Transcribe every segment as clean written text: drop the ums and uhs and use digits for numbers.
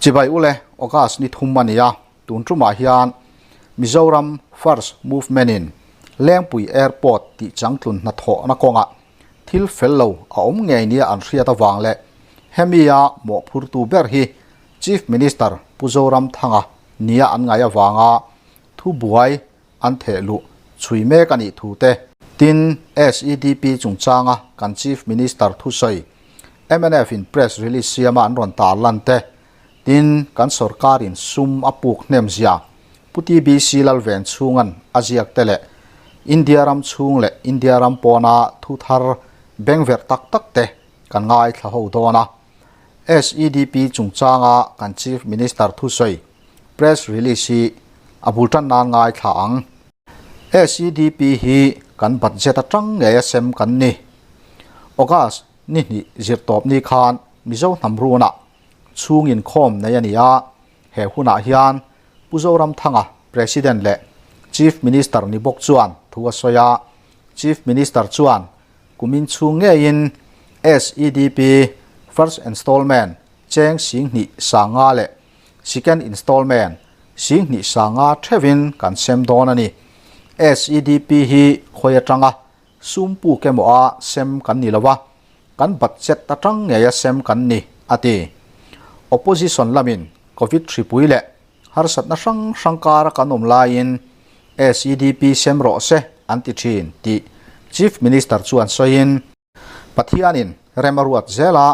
Chibai ule August ni thum a ni a, tun tumah hian Mizoram First Movement in Lengpui Airport tih changtlun hnathawhna kawngah thil fel lo a awm ngei nia an hriat avang leh hemi a mawhphurtu ber hi Chief Minister Pu Zoramthanga nia an ngaih avanga thubuai an theh luh chhui mek a nih thu te. Tin, SEDP chungchanga kan Chief Minister thusawi mnf in press release siama an rawn tarlan te, tin, kan sorkarin sum a puk hnem zia Pu TBC Lalven chhungan a ziak te leh India ram chhung leh India ram pawna thu thar bengverh tak tak te kan ngaithla ho dawn a. SEDP chungchanga kan Chief Minister thusawi press release hi a bul tan nan ngaithla ang. SEDP hi kan budget atang ngei a sem kan ni. August ni hnih zirtawp ni khan Mizo hnam runah chhung inkhawm nei a ni a, he hunah hian Pu Zoramthanga President leh Chief Minister ni bawk chuan thu a sawi a, Chief Minister chuan kumin chhung ngeiin SEDP First Installment cheng 10,000 sanga leh Second Installment 10,000 sanga theuhin kan sem dawn a ni. SEDP hi khawi atanga sum puk emaw a sem kan ni lo a, kan budget atang ngeia sem kan ni, a ti. Opposition lamin Covid hripui leh harsatna hrang hrang kara kan awm laiin SEDP sem rawh se an ti thin tih Chief Minister chuan sawiin, Pathianin rem a ruat zel a,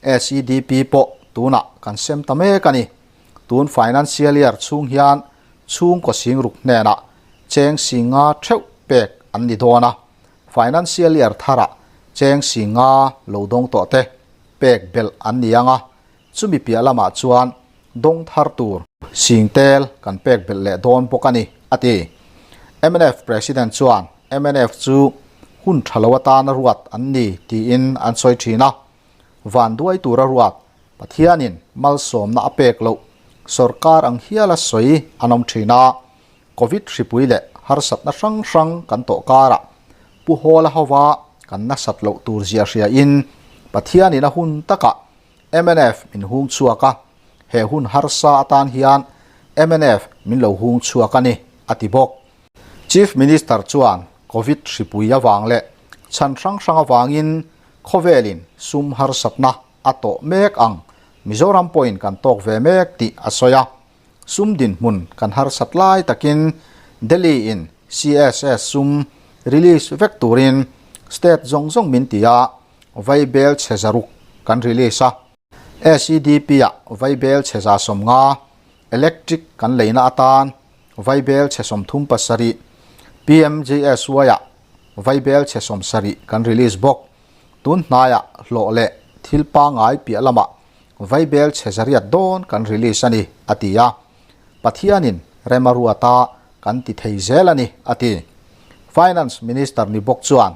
SEDP pawh tunah kan sem ta mek a ni. Tun financial year chhung hian chhungkaw singruk hnenah cheng singa theuh pek an ni dawn a, financial year tharah cheng singa lo dawng tawh te pek belh an ni ang a, chumi piah lamah chuan dawng thar tur sing tel kan pek belh leh dawn bawk a ni, a ti. Mnf President chuan mnf chu hun tha lo atana ruat an ni tiin an sawi thin a, vanduai tura ruat Pathianin malsawmna a pek loh sorkar ang hiala sawi an awm thin a, Covid hripui leh harsatna hrang hrang kan tawh karah Pu Hawla hova kan nasat loh tur zia hriain Pathianin a hun takah mnf min hung chhuak a, he hun harsa atan hian mnf min lo hung chhuak a ni, a ti bawk. Chief Minister chuan Covid hripui avang leh chhan hrang hrang avangin khawvelin sum harsatna a tawh mek ang Mizoram pawhin kan tawk ve mek tih a sawi a. Sum dinhmun kan harsat lai takin Delhi in CSS sum release vek turin state zawng zawng min ti a, Vaibel chhe zaruk kan release a. SEDP ah vaibel chhe 150, electric kan leina atan vaibel chhe 37, PMJSY ah vaibel chhe 70 kan release bawk. Tun hnaiah hlawh leh thil pangngai piah lamah vaibel chhe 800 dawn kan release a ni, a ti a. Pathianin rem a ruat a, kan ti thei zel a ni, a ti. Finance Minister ni bawk chuan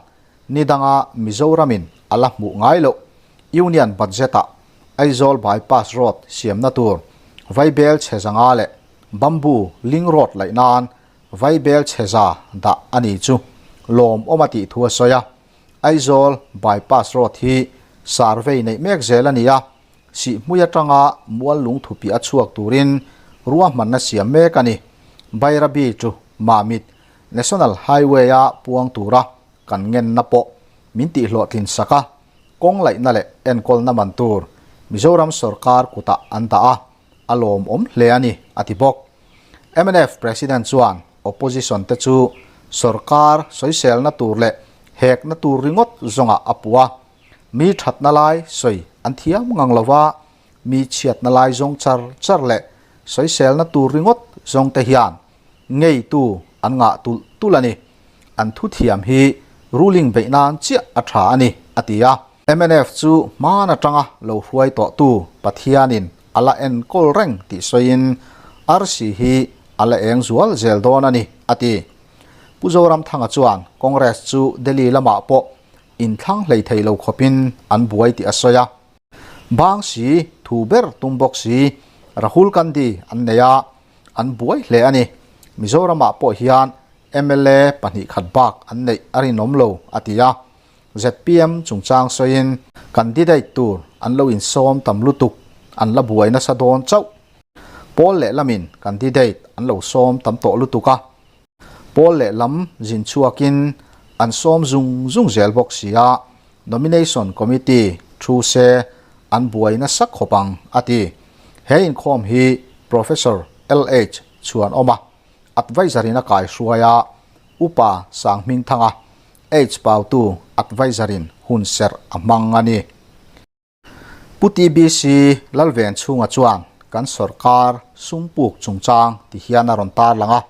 ni danga Mizoramin a la hmuh ngai loh Union Budget-ah Aizawl Bypass Road siamna tur vaibel chhe 500 leh Bamboo Link Road laih nan vaibel chhe 100 dah a ni chu lawmawm a tih thu a sawi a. Aizawl Bypass Road hi survey neih mek zel a ni a, Sihhmui atanga mual lungthupi a chhuak turin ruahmanna siam mek a ni. Bairabi chu Mamit National Highway-a puang tura kan ngenna pawh min tihhlawhtlin sak a, kawng laihna leh enkawlna man tur Mizoram sorkar kutah an dah a, a lawmawm hle a ni, a ti bawk. Mnf President chuan Opposition te chu sorkar sawiselna tur leh hekna tur ringawt zawngah a puh a, mi thatna lai sawi an thiam ngang lo va, mi chhiatna lai zawng char char leh sawiselna tur ringawt zawng te hian ngeitu an ngah tulh tulh a ni. An thuthiam hi ruling beih nan chiah a tha a ni, a ti a. Mnf chu hman atanga lo hruai tawhtu Pathianin a la enkawl reng tih sawiin arsi hi a la eng zual zel dawn a ni, a ti. Pu Zoramthanga chuan Congress chu Delhi lamah pawh inthlang hlei thei lo khawpin an buai tih a sawi a. Bang si, thu ber tum bawk si, Rahul Gandhi an nei a, an buai hle a ni. Mizoramah pawh hian mla pahnih khat bak an neih a rinawm lo, a ti a. Zpm chungchang sawiin candidate tur an lo insawm tam lutuk. an la buai nasa dawn chauh. Pawl lehlamin candidate an lo sawm tam tawh lutuk a, pawl lehlam zin chhuakin an sawm zung zung zel bawk si a, Nomination Committee thu se an buai nasa khawp ang, a ti. He inkhawm hi Professor LH Chhuanawma Adviser in a kaihruai a, Upa Sanghmingthanga H Pautu Adviser in hunserh a hmang a ni. Pu TBC Lalven chhunga chuan kan sawrkar sumpuk chungchang ti hian a rawn tarlang a,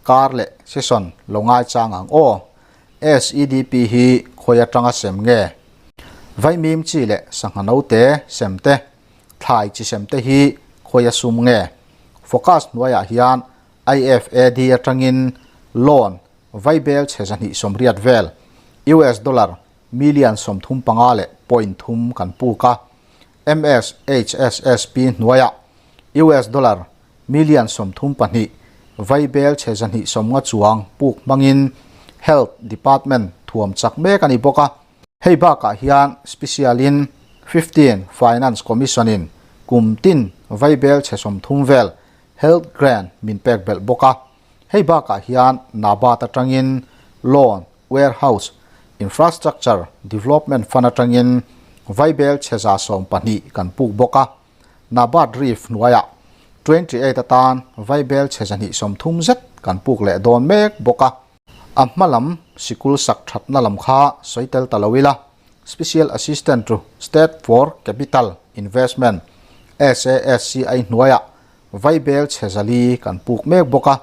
kar leh session lo ngaichang ang aw, SEDP hi khawi atanga sem nge? Vaimim chi leh sangha note sem te, thlai chi sem te hi khawi a sum nge? Focus hnuaiah hian IFAD atangin loan vaibel chhe 280 vel US dollar million 35 leh point thum kan puk a, MSHSSP hnuaiah US dollar million 32 vaibel chhe 250 chuang puk hmangin Health Department thuam chak mek a ni bawk a. Hei bakah hian Special in 15 Finance Commission in kum tin vaibel chhe 30 vel Health Grant min pek belh bawk a. Hei bakah hian NABARD atangin Loan, Warehouse, Infrastructure Development Fund atangin vaibel chhe 120 kan puk bawk a. NABARD REIF hnuaiah 28 atan vaibel chhe 230 zet kan puk leh dawn mek bawk a. A hma lam sikul sak thatna lam kha sawi tel ta lo ila, Special Assistant to State for Capital Investment, SASCI, hnuaiah vaibel chhe zali kan puk mek bawk a.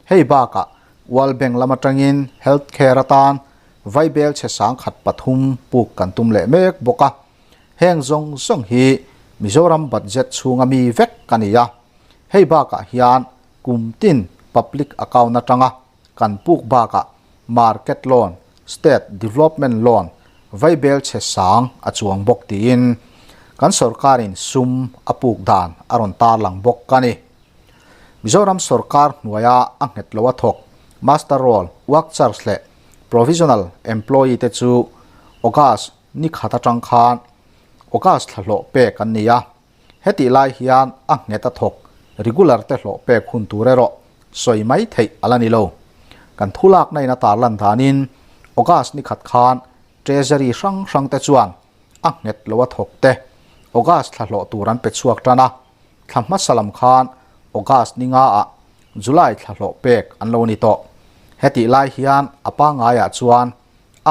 Hei bakah World Bank lam atangin Health Care atan vaibel chhe 1003 puk kan tum leh mek bawk a. Heng zawng zawng hi Mizoram budget chhunga mi vek a ni a. Hei bakah hian kum tin public account atanga kan puk bakah market loan, state development loan vaibel chhe sang a chuang bawk tiin kan sorkarin sum a puk dan a rawn tarlang bawk a ni. Mizoram sorkar hnuaia a nghet lo a thawk master roll, work charge leh provisional employee te chu August ni khat atang khan August thla hlawh pek an ni a. Hetih lai hian a nghet a thawk regular te hlawh pek hun tur erawh sawi mai theih a la ni lo. Kan thulakna in a tarlan danin August ni khat khan Treasury hrang hrang te chuan a nghet lo a thawk te August thla hlawh tur an pe chhuak tan a, thla hmasa lam khan August ni nga ah July thla hlawh pek an lo ni tawh. Hetih lai hian a pangaiah chuan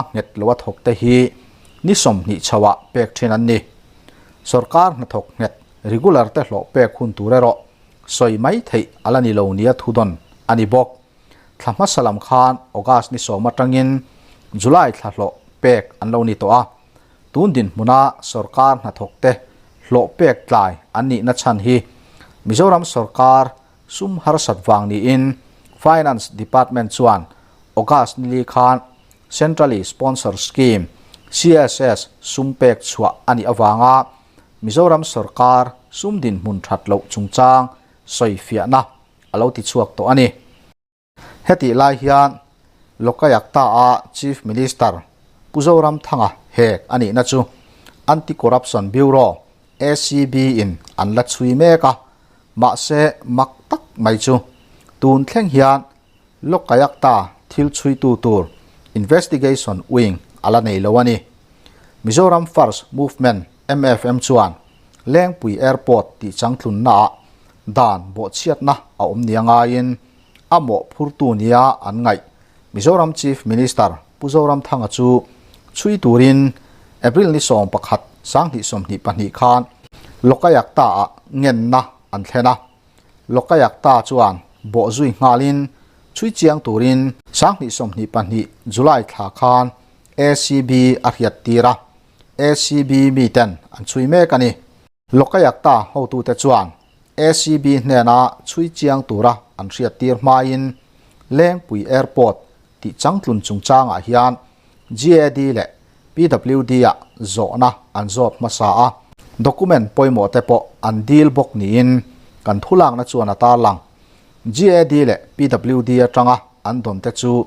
a nghet lo a thawk te hi ni 20 chhoah pek thin an ni. Sorkar hnathawk nghet regular te hlawh pek hun tur erawh sawi mai theih a la ni lo nia thudawn a ni bawk. Thla hmasa lam khan August ni 10 atangin July thla hlawh pek an lo ni tawh a. Tun dinhmuna sorkar hnathawk te hlawh pek tlai an nihna chhan hi Mizoram sorkar sum harsat vang niin Finance Department chuan August nili khan Centrally Sponsored Scheme, CSS, sum pek chhuah a nih avanga Mizoram sorkar sum dinhmun that loh chungchang sawi fiahna a lo ti chhuak tawh a ni. Hetih lai hian Lokayakta a Chief Minister Pu Zoramthanga hek a nihna chu Anti-Corruption Bureau, ACB, in an la chhui mek a, mahse mak tak mai chu tun thleng hian Lokayakta thil chhuitu tur Investigation Wing a la nei lo a ni. Mizoram First Movement, MFM, chuan Lengpui Airport tih changtlunnaah dan bawhchhiatna a awm nia ngaiin a mawhphurtu nia an ngaih Mizoram Chief Minister Pu Zoramthanga chu chhui turin April ni 11, 2022 khan Lokayakta-ah ngenna an thlen a. Lokayakta chuan bawh zui nghalin chhui chiang turin 2022 July thla khan ACB a hriat tir a, ACB miten an chhui mek a ni. Lokayakta hotute chuan ACB hnena chhui chiang tura an hriat tir hmain Lengpui Airport tih changtlun chungchangah hian GAD leh PWD-ah zawhna an zawt hmasa a, document pawimawh te pawh an dil bawk niin kan thulakna chuan a tarlang. GAD leh PWD atanga an dawn te chu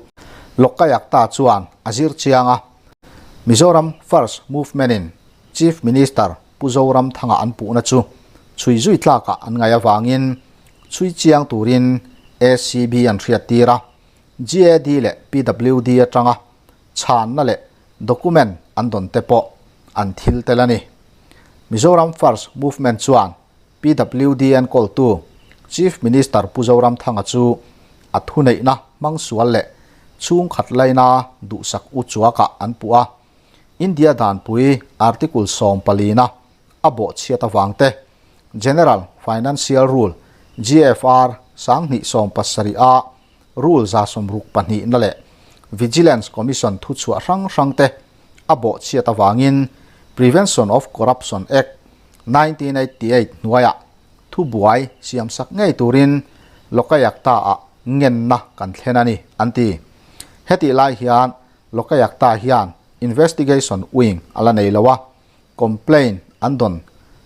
Lokayakta chuan a zir chiang a, Mizoram First Movement-in Chief Minister Pu Zoramthanga an puhna chu Chhui zui tlakah an ngaih avangin chhui chiang turin ACB an hriattir a, GAD leh PWD atanga chhanna leh document an dawn te pawh an thil tel a ni. Mizoram First Movement chuan PWD enkawltu Chief Minister Pu Zoramthanga chu a thuneihna hmang sual leh chhungkhat laina duhsak u chuakah an puh a, India danpui Article 14 a a bawhchhiat avang te, General Financial Rule, GFR, 2017 a Rule 62 na leh Vigilance Commission thuchhuah hrang hrang te a bawhchhiat avangin Prevention of Corruption Act, 1988 hnuaiah thubuai siamsak ngei turin Lokayakta ah ngenna kan thlen a ni, an ti. Hetih lai hian Lokayakta hian Investigation Wing a la nei lo a, Complaint an dawn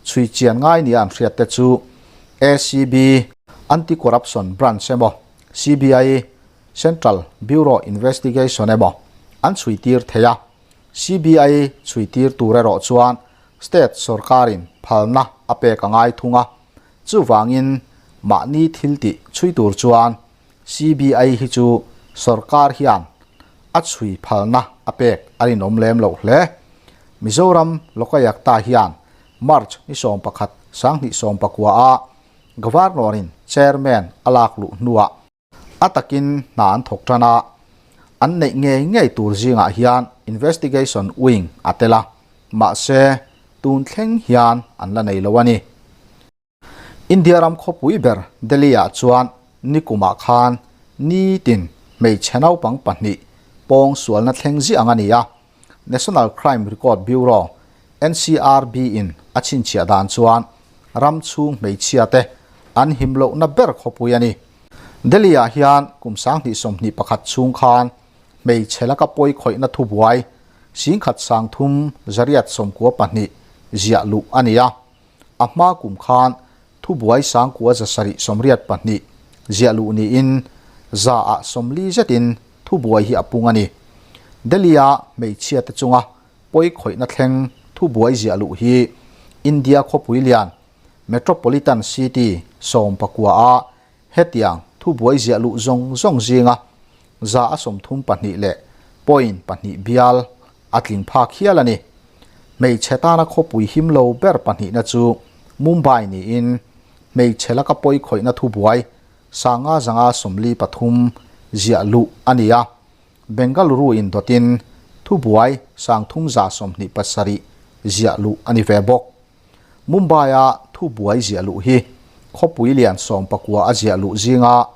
chhui chian ngai nia an hriat te chu ACB, Anti Corruption Branch emaw CBI, Central Bureau Investigation emaw an chhui tir thei a, CBI chhui tir tur erawh chuan State sawrkarin phalna a pek a ngai thung a, chuvangin mahni thil tih chhui tur chuan CBI hi chu sawrkar hian a chhui phalna a pek a rinawm lem loh hle. Mizoram Lokayakta hian March ni 11 2019 a Governor in Chairman a lak luh hnuah a takin hna an thawk tan a, an neih ngei ngei tur zingah hian Investigation Wing a tel a, mahse tun thleng hian an la nei lo a ni. India ram khawpui ber Delhi-ah chuan nikumah khan nitin hmeichhe naupang pahnih pawng sualna thleng ziah ang a ni a, National Crime Record Bureau, NCRB, in a chhinchhiah dan chuan ram chhung hmeichhia te an him lohna ber khawpui a ni. Delhi-ah hian kum 2021 chhung khan hmeichhe laka pawi khawihna thubuai 1392 ziah luh a ni a. A hma kum khan thubuai 9782 ziah luh niin zaah 40 zetin thubuai hi a pung a ni. Delhi-a hmeichhia te chunga pawi khawihna thleng thubuai ziah luh hi India khawpui lian Metropolitan City 19 a hetiang thubuai ziah luh zawng zawng zinga 34 leh point pahnih bial a tling phak hial a ni. Hmeichhe tana khawpui him lo ber pahnihna chu Mumbai niin hmeichhe laka pawi khawihna thubuai 5543 ziah luh a ni a, Bengaluru in dawtin thubuai 327 ziah luh a ni ve bawk. Mumbai-a thubuai ziah luh hi khawpui lian 19 a ziah luh zinga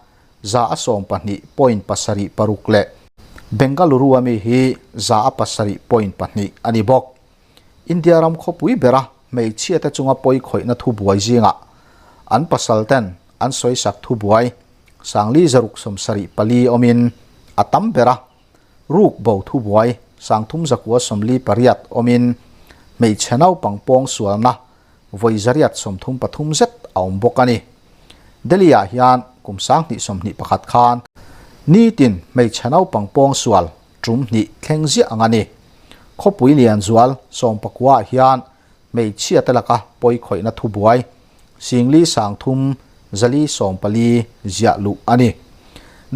12.76 leh Bengaluru-a mi hi 7.2 a ni bawk. India ram khawpui bera hmeichhia te chunga pawi khawihna thubuai zingah an pasal ten an sawisak thubuai 4674 awmin a tam bera ruk bo thubuai 3948 awmin hmeichhe naupang pawng sualna vawi 133 zet a awm bawk a ni. Delhi-ah hian kum 2021 khan nitin hmeichhe naupang pawng sual tum hnih thleng ziah ang a ni. Khawpui lian zual 19 ah hian hmeichhia te laka pawi khawihna thubuai 53,440 ziah luh a ni.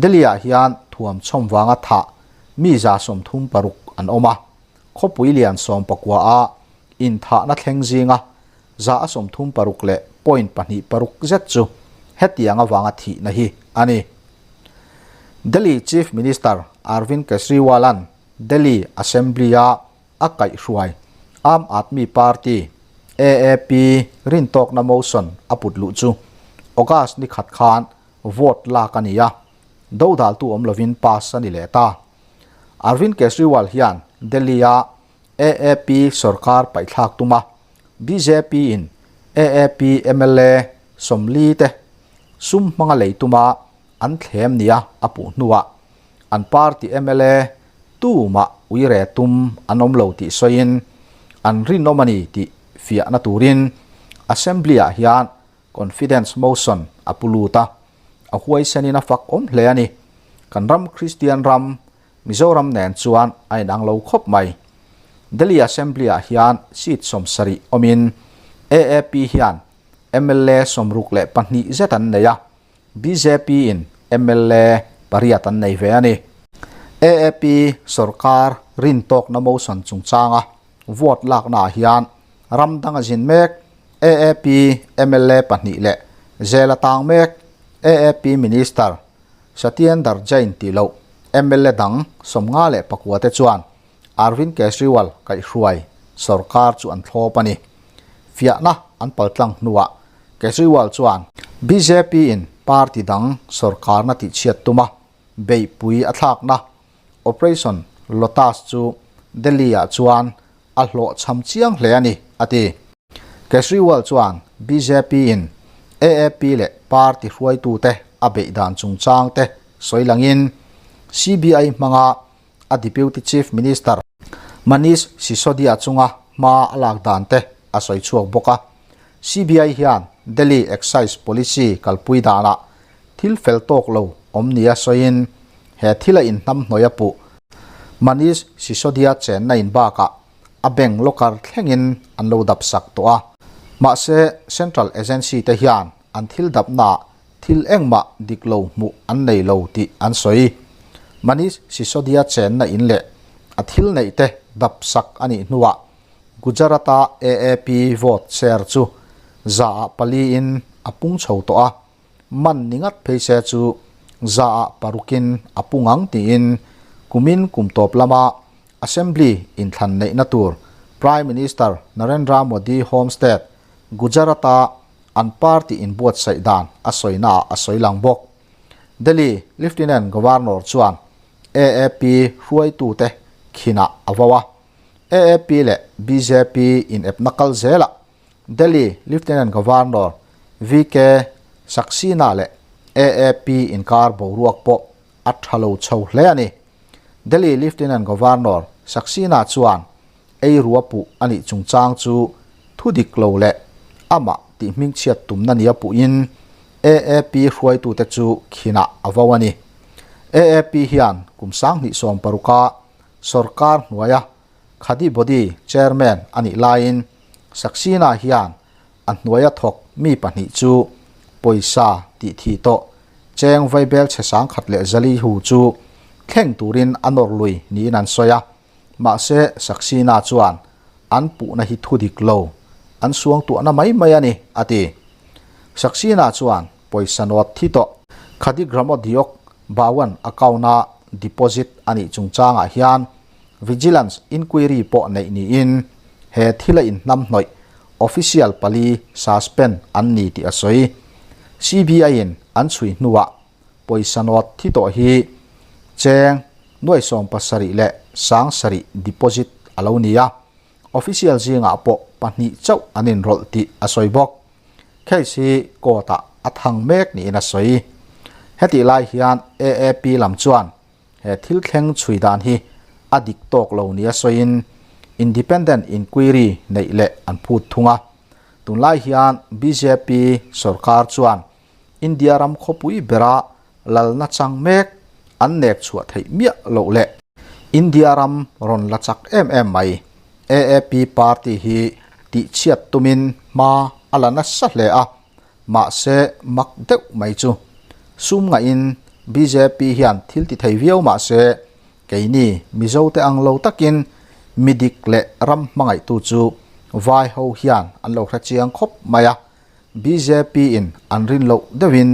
Delhi-ah hian thuam chhawm vanga thah mi 36 an awm a. Khawpui lian 19 a inthahna thleng zinga 36 leh point pahnih paruk zet chu hetiang avanga thihna hi a ni. Delhi Chief Minister Arvind Kejriwal-a'n Delhi Assembly-a a kaihhruai Aam Aadmi Party, AAP, rintawkna motion a put luh chu August ni khat khan vote lak a ni a, dodaltu awm lovin pass a ni leh ta. Arvind Kejriwal hian Delhi-a AAP sorkar paihthlak tum a, bjp in AAP mla 40 te sum hmanga lei tuma an thlem nia a puh hnuah an party mla tumah uire tum an awm lo tih sawiin an rinawm a ni tih fiahna turin Assembly ah hian confidence motion a pu lut a, a huaisenin a fak awm hle a ni. Kan ram Kristian ram Mizoram nen chuan a inang lo khawp mai. Delhi Assembly ah hian seat 70 awmin AAP hian mla 62 zet an nei a, bjp in mla pariat an nei ve a ni. AAP sorkar rintawkna motion chungchanga vote laknaah hian ram danga zin mek AAP mla pahnih leh zel a tang mek AAP Minister Satyendar Jain tih loh mla dang 59 te chuan Arvind Kejriwal kaihhruai sorkar chu an thlawp a ni. Fiahna an paltlang hnuah Kejriwal chuan bjp in party dang sorkarna tihchhiat tuma beihpui a thlakna Operation Lotus chu Delhi-ah chuan a hlawhchham chiang hle a ni, a ti. Kejriwal chuan bjp in AAP leh party hruaitute a beih dan chungchang te sawi langin CBI hmanga a Deputy Chief Minister Manish Sisodia chunga hma a lak dan te a sawi chhuak bawk a. CBI hian Delhi Excise Policy kalpui danah thil fel tawk lo awm nia sawiin he thil a inhnamhnawih a puh. Manish Sisodia chenna in bakah a bank locker thlengin an lo dap sak tawh a. Mahse, Central Agency te hian an thil dapnaah thil engmah dik lo hmuh an nei lo tih an sawi. Manish Sisodia chenna in leh a thil neih te dap sak a nih hnuah Gujarat-a AAP vote share chu zaah paliin a pung chho tawh a, man ni ngat phei se chu zaah parukin a pung ang tiin kumin kum tawp lama Assembly inthlan neihna tur Prime Minister Narendra Modi home state Gujarat-a an party inbuatsaih dan a sawinaah a sawi lang bawk. Delhi Lieutenant Governor chuan AAP hruaitute khinah a vo a. AAP leh bjp inepna kal zelah Delhi Lieutenant Governor VK Saxena leh AAP inkar boruak pawh a tha lo chho hle a ni. Delhi Lieutenant Governor Saxena chuan ei rua puh a nih chungchang chu thu dik lo leh amah tih hmingchhiat tumna nia puhin AAP hruaitute chu khinah a vo a ni. AAP hian kum 2016-a sorkar hnuaia Khadi Body Chairman a nih laiin Saxena hian a hnuaia thawk mi pahnih chu pawisa tih thih tawh cheng vaibel chhe 1400 hu chu thleng turin a nawr lui niin an sawi a. Mahse, Saxena chuan an puhna hi thu dik lo, an suangtuahna mai mai a ni, a ti. Saxena chuan pawisa nawt thi tawh Khadi Gramodyog Bhawan account-a deposit a nih chungchangah hian Vigilance inquiry pawh neih niin he thila inhnamhnawih official pali suspend an ni tih a sawi. CBI-in an chhui hnuah pawisa nawt thi tawh hi cheng 7,700 deposit a lo ni a, official zingah pawh pahnih chauh an inrawlh tih a sawi bawk. Case hi court-ah a thang mek niin a sawi. Hetih lai hian AAP lam chuan he thil thleng chhui dan hi a dik tawk lo nia sawiin independent inquiry neih leh an phut thung a. Tunlai hian bjp sorkar chuan India ram khawpui bera lalna chang mek an nek chhuah theih miah loh leh India ram rawn la chak em em mai AAP party hi tihchhiat tumin hma a la nasa hle a, mahse mak deuh mai chu sum ngaihin bjp hian thil ti thei viau mahse keini Mizote ang lo takin mi dik leh ram hmangaihtu chu vai ho hian an lo hre chiang khawp mai a. Bjp in an rin loh deuhin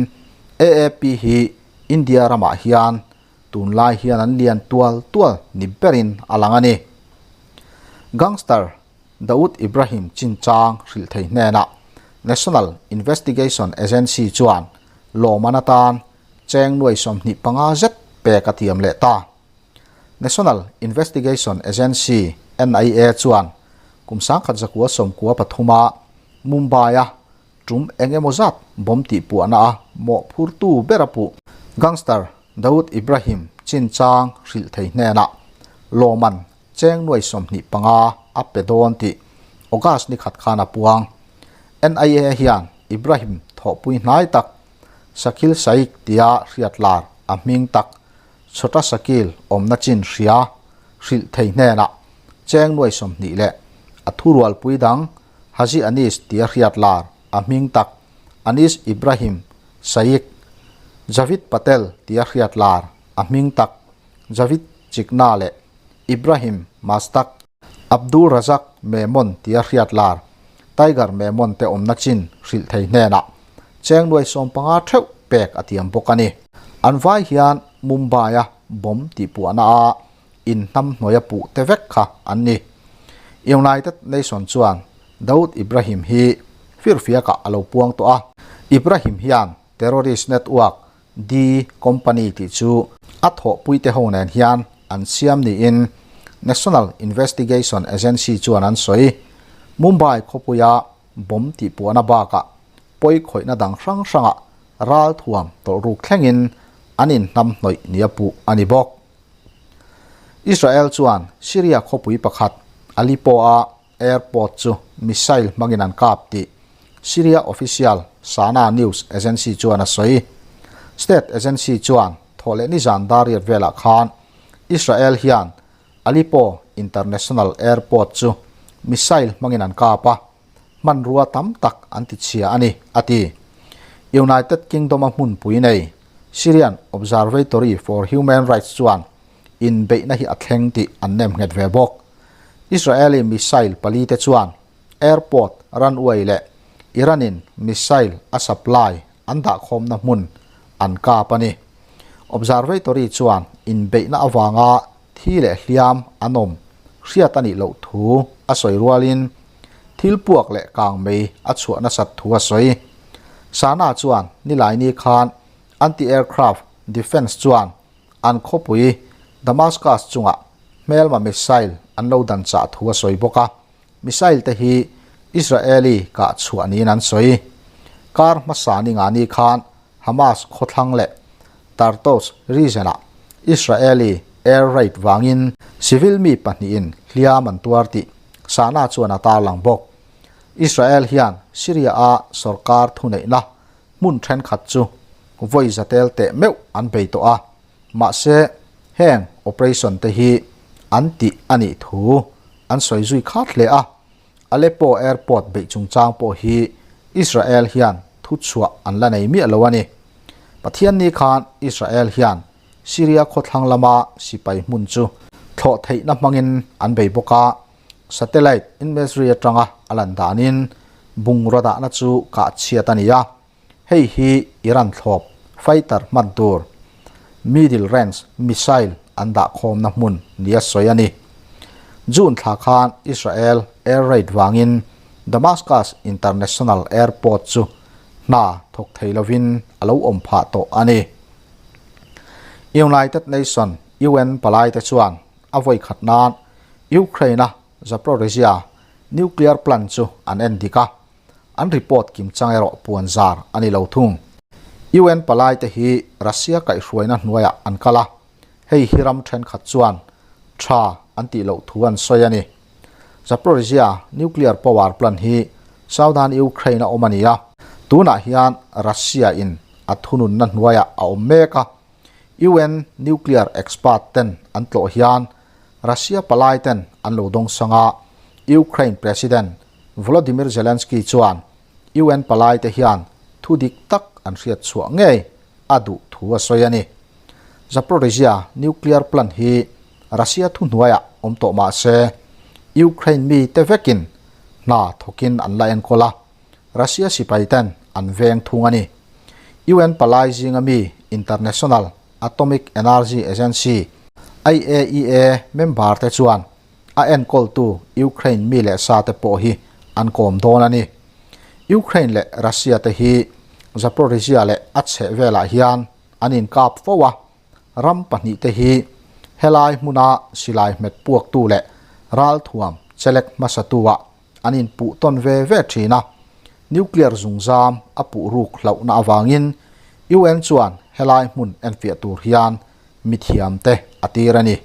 AAP hi India ramah hian tunlai hian an lian tual tual ni berin a lang a ni. Gangster Dawood Ibrahim chinchang hrilh thei hnenah National Investigation Agency chuan lawmman atan cheng 25,000 zet pek a tiam leh ta. National Investigation Agency, NIA, chuan kum 1993-a Mumbai-a tum eng emaw zat bomb tihpuahna a mawhphurtu ber a puh. Gangster Dawood Ibrahim chinchang hrilh thei hnenah lawmman cheng 25,000 a pe dawn tih August ni khat khan a puang. NIA hian Ibrahim thawhpui hnai tak Shakil Shaikh tia hriat lar a hming tak Chhota Shakil awmna chin hria hrilh thei hnenah cheng 20,000 leh a thurualpui dang Haji Anis tia hriat lar. a hming tak Anis Ibrahim Shaikh, Javid Patel tia hriat lar a hming tak Javid Chikna leh Ibrahim Mastak, Abdul Razak Memon tia hriat lar Tiger Memon te awmna chin hrilh thei hnenah cheng nuai 15 theuh pek a tiam bawk a ni. An vai hian Mumbai-a bomb tihpuahna a inhnam hnuaia puh te vek kha an ni. United Nation chuan Dawood Ibrahim hi firfiakah a lo puang tawh a. Ibrahim hian terrorist network D Company tih chu a thawhpuite ho nen hian an siam niin National Investigation Agency chuan an sawi. Mumbai khawpuia bomb tihpuahna bakah pawi khawihna dang hrang hrangah ralthuam tawlhruk thlengin an inhnam hnawih nia puh a ni bawk. Israel chuan Syria khawpui pakhat Aleppo-a airport chu missile hmangin an kap tih Syria official Sana news agency chuan a sawi. State agency chuan thawhleh nizan dariat velah khan Israel hian Aleppo International Airport chu missile hmangin an kap a, hmanrua tam tak an ti chhia a ni, a ti. United Kingdom-a hmunpui nei Syrian Observatory for Human Rights chuan inbeihna hi a thleng tih an nem nghet ve bawk. Israeli missile pali te chuan airport runway leh Iran-in missile a supply an dahkhawmna hmun an kap a ni. Observatory chuan inbeihna avanga thi leh hliam an awm hriat a nih loh thu a sawi rualin thil puak leh kang mei a chhuah nasat thu a sawi. Sana chuan Nilaini khan anti-aircraft defence chuan an khawpui Damascus chungah hmelma missile an lo dan chah thu a sawi bawk a. Missile te hi Israeli kah chhuah niin an sawi. Kar hmasa ni nga ni khan Hamas khawthlang leh Tartus region-ah Israeli air raid vangin civil mi pahnihin hliam an tuar tih Sana chuan a tarlang bawk. Israel hian Syria-a sorkar thuneihna hmun thenkhat chu vawi zatel teh meuh an bei tawh a, mahse heng operation te hi an tih a nih thu an sawi zui khat hle a. Aleppo airport beih chungchang pawh hi Israel hian thuchhuah an la nei miah lo a ni. Pathianni khan Israel hian Syria khawthlang lama sipai hmun chu thlawh theihna hmangin an bei bawk a, satellite imagery atanga a lan danin bungraw dahna chu kah chhiat a ni a, hei hi Iran thlawp fighter hman tur middle range missile an dah khawmna hmun nia sawi a ni. June thla khan Israel air raid vangin Damascus International Airport chu hna thawk thei lovin a lo awm phah tawh a ni. United Nation, UN, palaite chuan a vawi khat nan Ukraine-a Zaporizhzhia nuclear plant chu an en dik a, an report kim chang erawh puan zar a ni lo thung. UN palaite hi Russia kaihhruaina hnuaiah an kal a, hei hi ram thenkhat chuan tha an tih loh thu an sawi a ni. Zaporizhzhia nuclear power plant hi Southern Ukraine a awm a ni a, tunah hian Russia in a thununna hnuaiah a awm mek a, UN nuclear expert ten an tlawh hian Russia palai ten an lo dawng sang a, Ukraine President Volodymyr Zelensky chuan UN palai te hian thu dik tak an hriat chhuah ngei a duh thu a sawi a ni. Zaporizhzhia nuclear plant hi Russia thuhnuaiah awm tawh mah se Ukraine mi te vekin hna thawkin an la enkawl a, Russia sipai ten an veng thung a ni. UN palai zinga mi International Atomic Energy Agency, IAEA, member te chuan a enkawltu Ukraine mi leh sa te pawh hi an kawm dawn a ni. Ukraine leh Russia te hi Zaporizhzhia leh a chheh velah hian an inkap fo a, ram pahnihte hi helai hmuna silai hmet puaktu leh ralthuam chelek hmasatu-ah an inpuh tawn ve ve thin a, nuclear zungzam a puh ruk hlauhna avangin UN chuan helai hmun enfiah tur hian mithiamte a tir a ni.